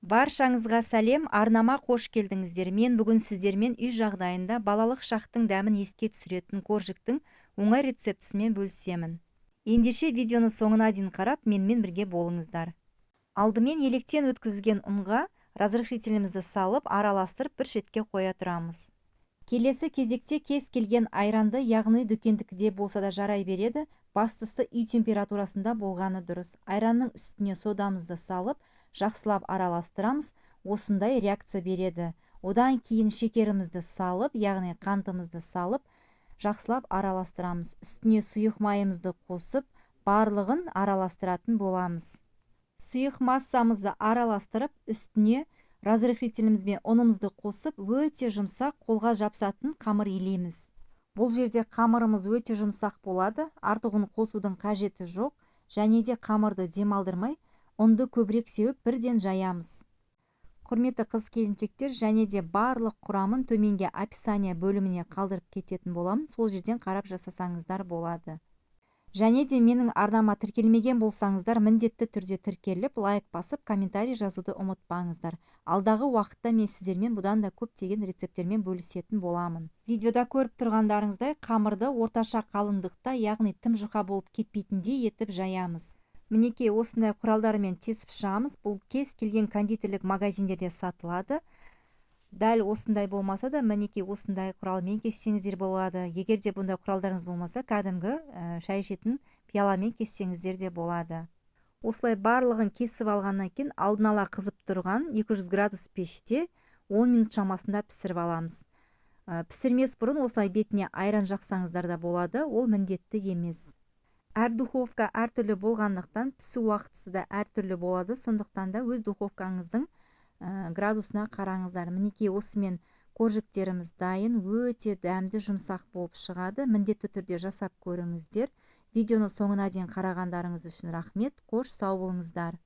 Баршаңызға сәлем, арнама қош келдіңіздер. Мен бүгін сіздермен үй жағдайында балалық шақтың дәмін еске түсіретін коржиктің оңай рецептісімен бөлісемін. Ендеше видеоны соңына дейін қарап, менімен бірге болыңыздар. Алдымен електен өткізілген ұнға разрыхлителімізді салып, араластырып бір шетке қоя тұрамыз. Келесі кезекте кез келген айранды, яғни дүкендікіде болса да жарай береді, бастысы үй температурасында болғаны дұрыс. Айранның үстіне содамызды салып, жақсылап араластырамыз, осындай реакция береді. Одан кейін шекерімізді салып, яғни қантымызды салып, жақсылап араластырамыз. Үстіне сұйық майымызды қосып, барлығын араластыратын боламыз. Сұйық массамызды араластырып, үстіне разрыхлителімізбен ұнымызды қосып, өте жұмсақ қолға жапсатын қамыр илейміз. Бұл жерде қамырымыз өте жұмсақ болады, артығын қосудың қажеті жоқ, және де қамырды демалдырмай, ұнды көбірек сеуіп бірден жаямыз. Құрметті қыз-келіншектер, және де барлық құрамын төменге описание бөліміне қалдырып кететін боламын, сол жерден қарап жасасаңыздар болады. Және де менің арнама тіркелмеген болсаңыздар, міндетті түрде тіркеліп, лайк басып, комментарий жазуды ұмытпаңыздар. Алдағы уақытта мен сіздермен бұдан да көптеген рецепттермен бөлісетін боламын. Видеода көріп тұрғандарыңыздай, қамырды орташа қалыңдықта, яғни тым жұқа болып кетпейтіндей етіп жаямыз. Мінекей осындай құралдармен тесіп шығамыз. Бұл кез келген кондитерлік магазиндерде сатылады. Дәл осындай болмаса да, мінекей осындай құралмен кессеңіздер болады. Егер де бұндай құралдарыңыз болмаса, кәдімгі шай ішетін пиаламен кессеңіздер де болады. Осылай барлығын кесіп алғаннан кейін алдын ала қызып тұрған 200 градус пеште 10 минут шамасында пісіріп аламыз. Пісірмес бұрын осылай бетіне айран жақсаңыздар да болады, ол міндетті емес. Әр духовка әртүрлі болғандықтан пісу уақытысы да әртүрлі болады, сондықтан да өз духовкаңыздың градусына қараңыздар. Мінекей осымен коржиктеріміз дайын, өте дәмді жұмсақ болып шығады. Міндетті түрде жасап көріңіздер. Видеоны соңына дейін қарағандарыңыз үшін рахмет. Қош, сау болыңыздар.